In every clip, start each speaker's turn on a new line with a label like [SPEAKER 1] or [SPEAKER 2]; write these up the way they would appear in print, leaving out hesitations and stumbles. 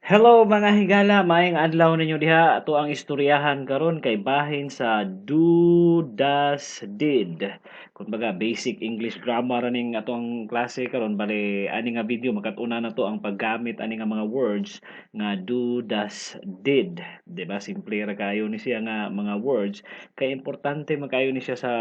[SPEAKER 1] Hello, mga higala, maayong adlaw ninyo diha. Ato ang istoryahan karon kay bahin sa do, does, did. Kumbaga basic English grammar aning atong klase karon. Bale ani nga video makat-unan nato ang paggamit ani nga mga words nga do, does, did. Di ba? Simple ra kaayo ni siya nga mga words kay importante man kaayo ni siya sa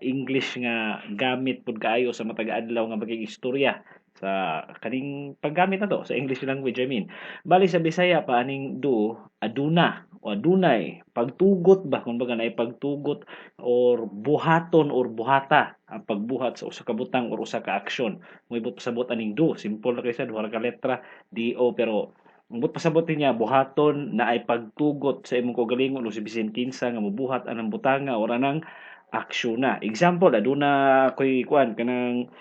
[SPEAKER 1] English nga gamit pud kaayo sa matag adlaw nga magig-istorya sa kaning paggamit nato sa English language, I mean. Bali sa Bisaya pa aning do, aduna o adunay pagtugot ba, kumbaga naay pagtugot or buhaton or buhata, ang pagbuhat sa usa ka butang or usa ka aksyon. Moibot pasabot aning do, simple ra kay siya, duha ra ka letra, do, pero ang buot pasabot niya buhaton, naay pagtugot sa imong kaugalingon o sa bisan kinsa nga mobuhat anang butanga or anang aksyon na. Example, aduna koy kuan kanang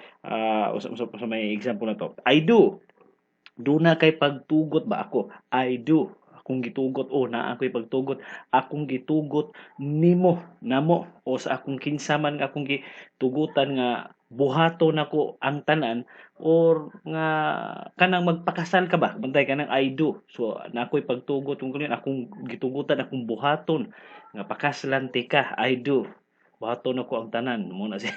[SPEAKER 1] usa usa usa may example na to. I do. Duna kay pagtugot ba ako? I do. Akong gitugot o naa ko'y pagtugot. Akong gitugot nimo, namo o sa akong kinsa man nga akong gitugutan nga buhaton nako ang tanan or nga kanang magpakasal ka ba, bantay kanang I do. So naa ko'y pagtugot kung kunin akong gitugutan, akong buhaton nga pakaslan tika. I do, buhaton nako ang tanan mo na siya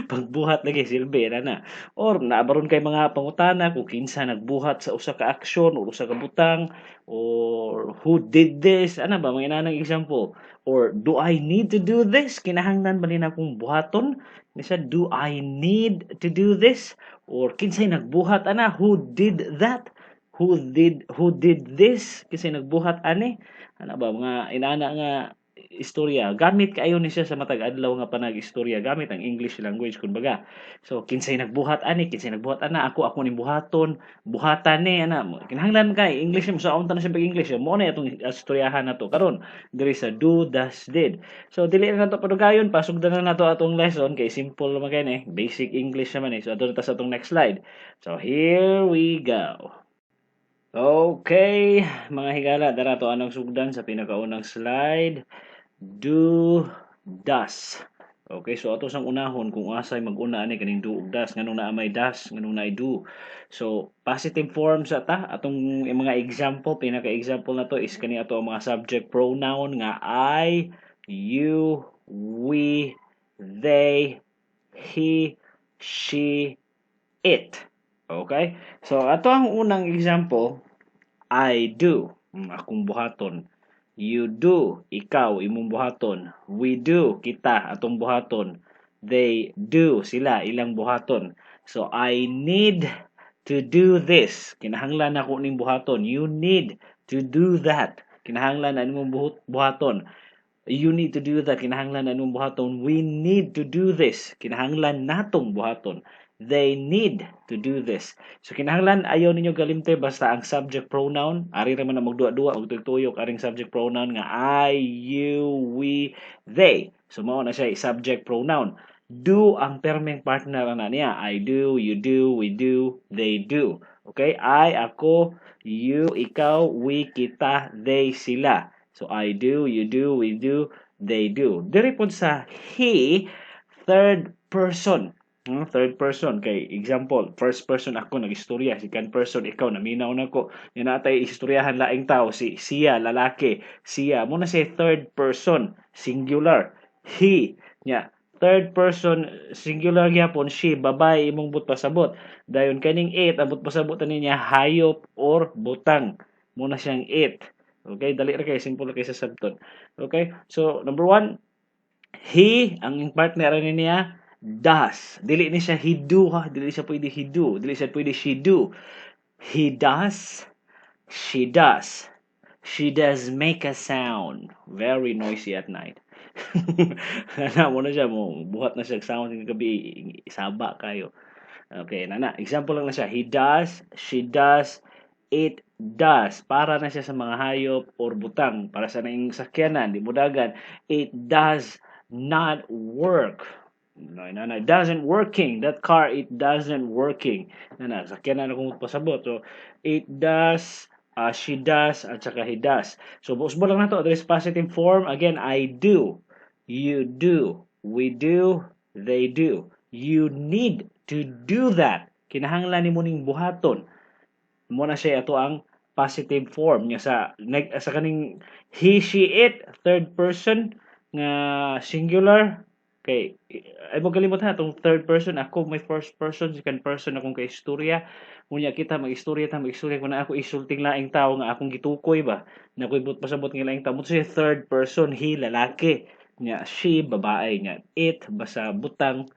[SPEAKER 1] pagbuhat lagi silbi na na or naa baron kay mga pangutana kung kinsa nagbuhat sa usa ka aksyon or usa ka butang or who did this, ana ba, mga inanang example, or do I need to do this? Kinahanglan ba ni akong buhaton ni siya? Do I need to do this? Or kinsay nagbuhat ana? Who did that? Who did this? Kinsay nagbuhat ani? Ana ba, mga inana nga istorya. Gamit kaayo ni siya sa matag adlaw nga panag-istorya gamit ang English language kumbaga. So kinsay nagbuhat ani, kinsay nagbuhat ana, ako, ako ning buhaton, buhatan ni ana. Kinahanglan kay English mo sa unta na siya pag English. Mo na atong istoryahan nato karon diri sa do, does, did. So dili na nato padugayon, pasugdan na nato atong lesson kay simple naman kay ni, basic English naman eh. So adto na ta sa atong next slide. So here we go. Okay, mga higala, dara to anong sugdan sa pinakaunang slide. Do, does. Okay, so ato sang unahon kung asay mag-una ani kaning do ug does, nganong naa may does, nganong naay do. So, positive form sa ta atong mga example, pinaka-example na to is kani ato ang mga subject pronoun nga I, you, we, they, he, she, it. Okay? So, ato ang unang example, I do. Akong buhaton. You do, ikaw, imong buhaton. We do, kita, atong buhaton. They do, sila, ilang buhaton. So, I need to do this. Kinahanglan ako ning buhaton. You need to do that. Kinahanglan na nimong buhaton. You need to do that. Kinahanglan na nimong buhaton. We need to do this. Kinahanglan natong buhaton. They need to do this. So kinahanglan ayaw ninyo galimte basta ang subject pronoun ari ra man na magduwa-duwa, magtuyok aring subject pronoun nga I, you, we, they. So mao na siya subject pronoun. Do ang permeng partner ana niya. I do, you do, we do, they do. Okay? I, ako, you, ikaw, we, kita, they, sila. So I do, you do, we do, they do. Diri pod sa he, third person. Third person kay example, first person ako nagistorya, second person ikaw naminaw nako. Nya natay istoryahan laing tao, si siya lalaki, siya mo na siya third person singular. He nya third person singular gyapon she, babae imong but pasabot. Dayon kaning it, ang but pasabot ani niya hayop or butang. Mo na siyang it. Okay, dali ra kay, simple ra kay sa sabton. Okay? So number one, he ang partner ani niya does. Dili ni siya he do ha, dili siya pwede he do, dili siya pwede she do. He does, she does. She does make a sound. Very noisy at night. Ana mo na siya mo buhat na siya sound ng gabi, isaba kayo. Okay, nana, example lang na siya. He does, she does, it does. Para na siya sa mga hayop or butang. Para sa naing sakyanan, di mo dagan. It does not work. No, it doesn't working. That car, it doesn't working. Na, sakyanan akong pasabot. So, it does, she does, at saka he does. So, usbo lang nato. There is positive form. Again, I do. You do. We do. They do. You need to do that. Kinahanglan nimo ning buhaton. Mo na siya ato ang positive form niya. Sa kaning he, she, it, third person nga singular, kay ay mo kalimot ha, tong third person, ako may first person, second person akong kay istorya. Unya kita mag-istorya ta, mag-istorya ko na ako isulting laing tawo nga akong gitukoy ba na ako'y but pasabot nga laing tawo mo siya. Third person, he lalaki nya, she babae nya, it basta butang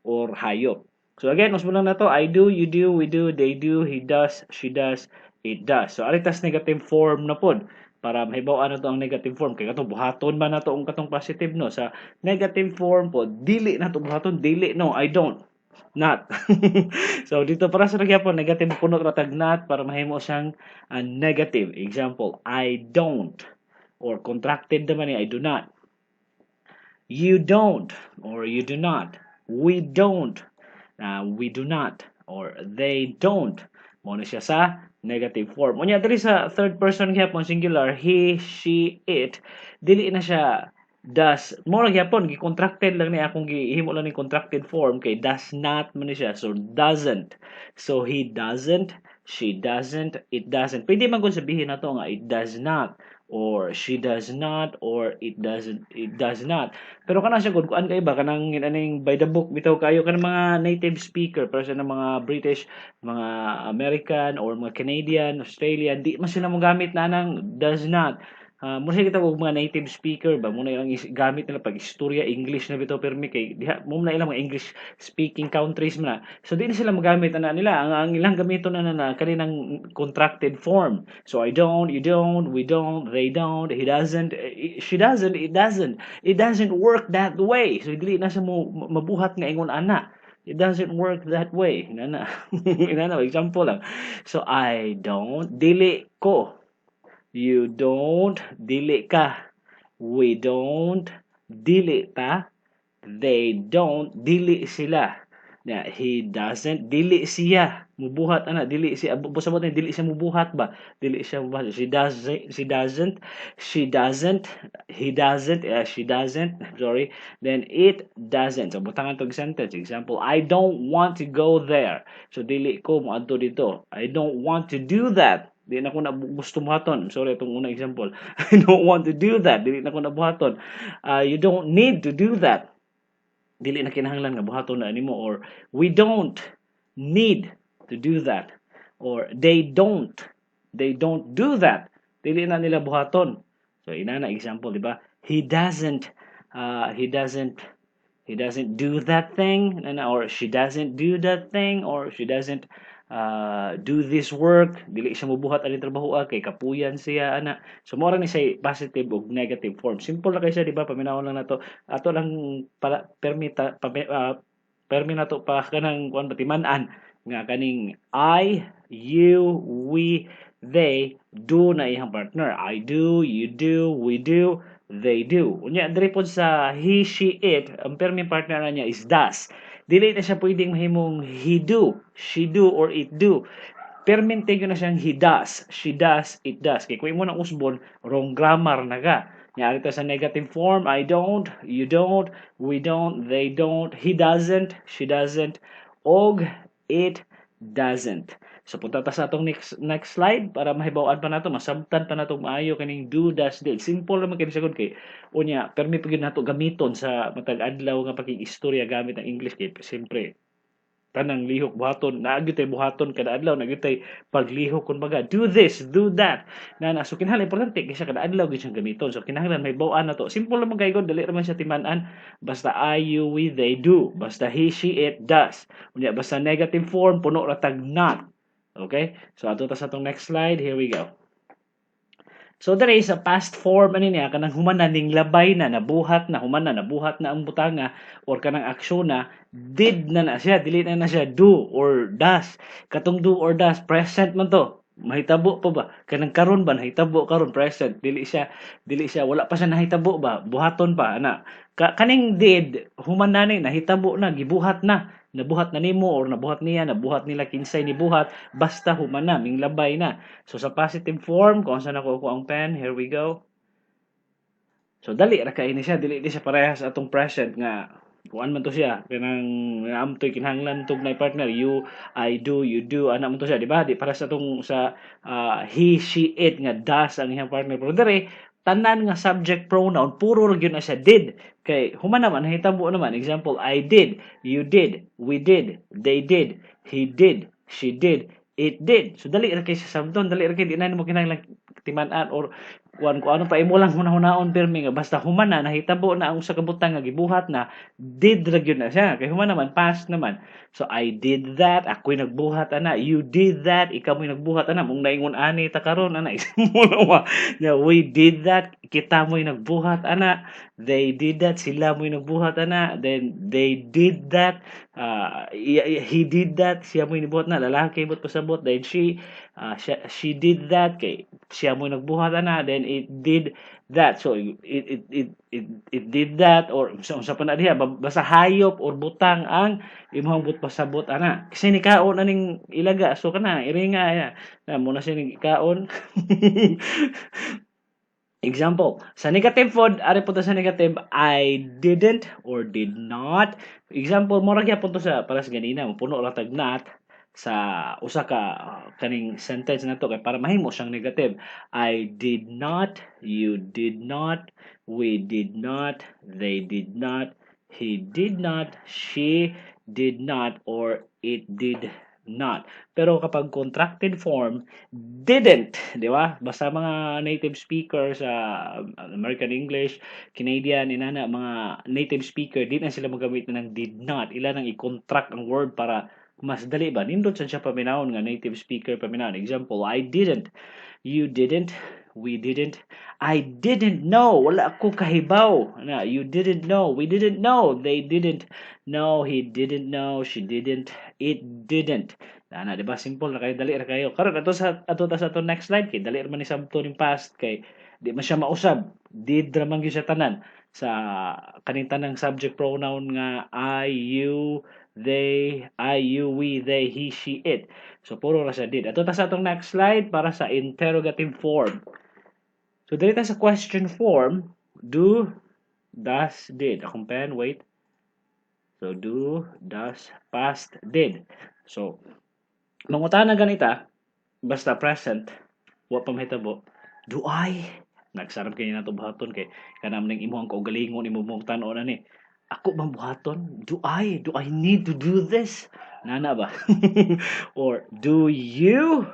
[SPEAKER 1] or hayop. So again, mas lang na to: I do, you do, we do, they do, he does, she does, it does. So ari tas negative form na pod para mahibaw-an nato ang negative form, kay katong buhaton man nato ang katong positive, no? Sa negative form po, dili nato buhaton, dili, no, I don't, not. So dito para sa gyapon negative, puno ra tag not para mahimo siyang negative. Example, I don't, or contracted naman ni I do not. You don't or you do not. We don't, we do not, or they don't. Mo na siya sa negative form. Unya diri sa third person gyapon singular, he, she, it, dili na siya does. Mo ra gyapon, gi-contracted lang ni, akong gihimo lang ni contracted form kay does not man ni siya. So doesn't. So he doesn't, she doesn't, it doesn't. Pwede man gud sabihin nato nga it does not or she does not or it doesn't, it does not. Pero kana siya gud, kuan kay ba, kanang aning by the book bitaw kayo, kanang mga native speaker, pero sa mga British, mga American or mga Canadian, Australian, di man sila mo gamit na nang does not. Mo siya kita og mga native speaker ba mo na ilang gamit nila pag istorya, English na bitaw permi, kay diha mo na ilang mga English speaking countries man na. So di na sila mogamit ana nila. Ang ilang gamiton na kaninang contracted form. So I don't, you don't, we don't, they don't, he doesn't, she doesn't, it doesn't. It doesn't work that way. So dili na siya mo mabuhat nga ingon ana. It doesn't work that way. Inana. Inana, example lang. So I don't, dili ko. You don't, dili ka. We don't, dili ta. They don't, dili sila. Na he doesn't, dili siya mubuhat ana, dili siya busabot ni dili siya mubuhat ba, dili siya mubuhat. She doesn't, she doesn't, she doesn't, he doesn't, she doesn't, sorry, then it doesn't. So butangan tog sentence. Example, I don't want to go there. So dili ko moadto dito. I don't want to do that. Di na ko na gusto buhaton. Sorry, itong unang example. I don't want to do that. Dili na ko na buhaton. You don't need to do that. Dili na kinahanglan nga buhaton na nimo, or we don't need to do that, or they don't do that. Dili na nila buhaton. So inana example, di ba? He doesn't do that thing, or she doesn't do that thing, or she doesn't do this work. Dili siya mobuhat ani trabaho kay kapuyan siya ana. So mao ra ni siya positive ug negative form. Simple ra kay siya, di ba? Paminawon lang nato, ato lang pala permita pa, permi nato pa kanang kuan ba, timan-an nga kaning I, you, we, they, do na iyang partner. I do, you do, we do, they do. Unya diri pod sa he, she, it, ang permi partner na niya is does. Dili na siya pwedeng mahimong he do, she do, or it do. Permente gyud na siyang he does, she does, it does. Kay kung imo nang usbon, wrong grammar na ka. Nya ta sa negative form, I don't, you don't, we don't, they don't, he doesn't, she doesn't, og it doesn't. So punta ta sa atong next slide para mahibaw-an pa nato, masabtan pa nato maayo kaning do, does, did. Simple naman kay sagod kay unya permi pa gyud nato gamiton sa matag adlaw nga pakig-istorya gamit ang English, kay siyempre tanang lihok buhaton, naa gyud tay buhaton kada adlaw, naa gyud tay paglihok kumbaga, do this, do that na na. So kinahanglan importante kay siya kada adlaw gyud siyang gamiton, so kinahanglan mahibaw-an nato. Simple naman kay dali ra man siya timan-an. Basta I, you, we, they do, basta he, she, it does. Unya basta negative form, puno ra tag not. Okay, so adto ta sa atong next slide. Here we go. So there is a past form ani niya, kanang human na ning labay na, nabuhat na, human na, nabuhat na ang butanga or kanang aksyon na, did na na siya, dili na na siya do or does. Katong do or does, present man to. Mahitabo pa ba? Kanang karon ba, nahitabo karon, present. Dili siya, wala pa siya nahitabo ba? Buhaton pa ana. Kaning did, human na ni, nahitabo na, gibuhat na, nabuhat na nimo or nabuhat niya, nabuhat nila, kinsay nibuhat, basta human na, minglabay na. So sa positive form, kung asa nako ko ang pen, here we go. So dali ra kay ni siya, dili di siya parehas atong present nga Kuan man to siya, kanang naamtoy kinahanglan tog na partner. You, I do, you do, ana man to siya, di ba? Di para sa tong sa he, she, it nga does ang iyang partner. Pero diri tanan nga subject pronoun puro ra gyud na siya did. Kay human naman nahitabo naman. Example, I did, you did, we did, they did, he did, she did, it did. So dali ra kay siya sabton, dali ra kay, di na mo kinahanglan timan-an or kuan ko ano pa, imo lang hunahunahon pirmi nga basta human na nahitabo na ang usa ka butang nga gibuhat na, did ra gyud na siya kay human naman, past naman. So I did that, ako'y nagbuhat ana. You did that, ikaw mo'y nagbuhat ana, mong naingon ani ta karon ana mo na. Yeah, we did that, kita mo'y nagbuhat ana. They did that, sila mo'y nagbuhat ana. Then they did that, he did that, siya mo'y nibuhat na, lalaki but pasabot. Then she did that kay siya mo'y nagbuhat ana. Then it did that. So it did that or sa pa na diha, basta hayop or butang ang imong but pasabot ana. Kasi ni kaon aning ilaga, so kana iringa ya na mo na siya ning kaon. Example, sa negative pod, ari po to sa negative, I didn't or did not. Example, mo ra gyapon to sa para sa ganina, puno ra tag not sa usa ka kaning sentence na to kay para mahimo siyang negative. I did not, you did not, we did not, they did not, he did not, she did not, or it did not. Pero kapag contracted form, didn't, di ba? Basta mga native speaker sa American English, Canadian, inana, mga native speaker, di na sila magamit na ng did not. Ila nang i-contract ang word para mas dali ba? Nindot sa siya paminawon nga native speaker paminawon. Example, I didn't, you didn't, we didn't, I didn't know, wala ako kahibaw. Na, you didn't know, we didn't know, they didn't know, he didn't know, she didn't, it didn't. Ana, di ba? Simple na kayo, dali ra kayo. Karon ato ta sa ato next slide kay dali ra man ni sabto ning past kay di man siya mausab. Did ra man gyud siya tanan sa kaning tanang subject pronoun nga I, you, they, I, you, we, they, he, she, it. So puro ra siya did. Ato ta sa atong next slide para sa interrogative form. So diri ta sa question form, do, does, did. Akong pen, wait. So do, does, past, did. So mangutana ganita, basta present, wa pa mahitabo. Do I? Nagsarap kay nato buhaton kay kanang ning imong kaugalingon imo mong tan-on ani. Ako bang buhaton? Do I? Do I need to do this? Nana ba? Or do you?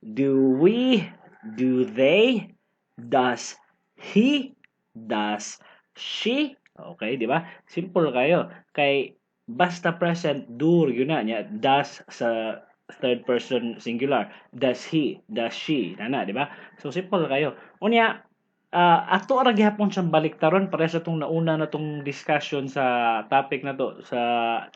[SPEAKER 1] Do we? Do they? Does he? Does she? Okay, di ba? Simple kayo. Kay basta present, do yun na niya. Does sa third person singular. Does he? Does she? Nana, di ba? So simple kayo. Unya, ato ra gihapon siyang baliktaron para sa itong nauna na tong discussion sa topic na to sa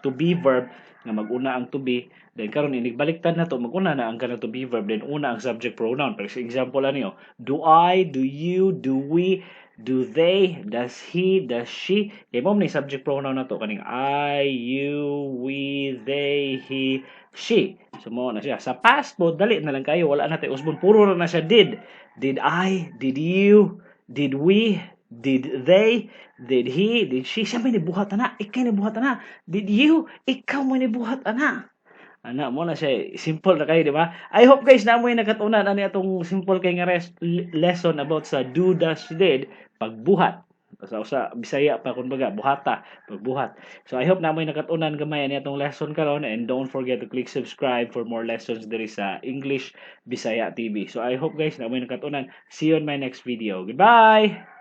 [SPEAKER 1] to be verb nga mag-una ang to be, then karon inig baliktad na to, mag-una na ang kanang to be verb, then una ang subject pronoun. For example ani, oh, do I, do you, do we, do they, does he, does she. Kay mo ni subject pronoun na to kaning I, you, we, they, he, she. So mo na siya. Sa past po, dali na lang kayo, wala na tayo usbon, puro ra na siya did. Did I, did you, did we, did they, did he, did she. Siya may nibuhat ana, ikaw nibuhat ana. Did you, ikaw may nibuhat ana. Ana mo na siya, simple na kayo, di ba? I hope guys na mo yung nakatunan ani atong simple kay nga lesson about sa do, does, did pagbuhat. Sa Bisaya pa kumbaga buhata, pagbuhat. So I hope na mo yung nakatunan gamay ani atong lesson karon, and don't forget to click subscribe for more lessons diri sa English Bisaya TV. So I hope guys na mo yung nakatunan. See you on my next video. Goodbye.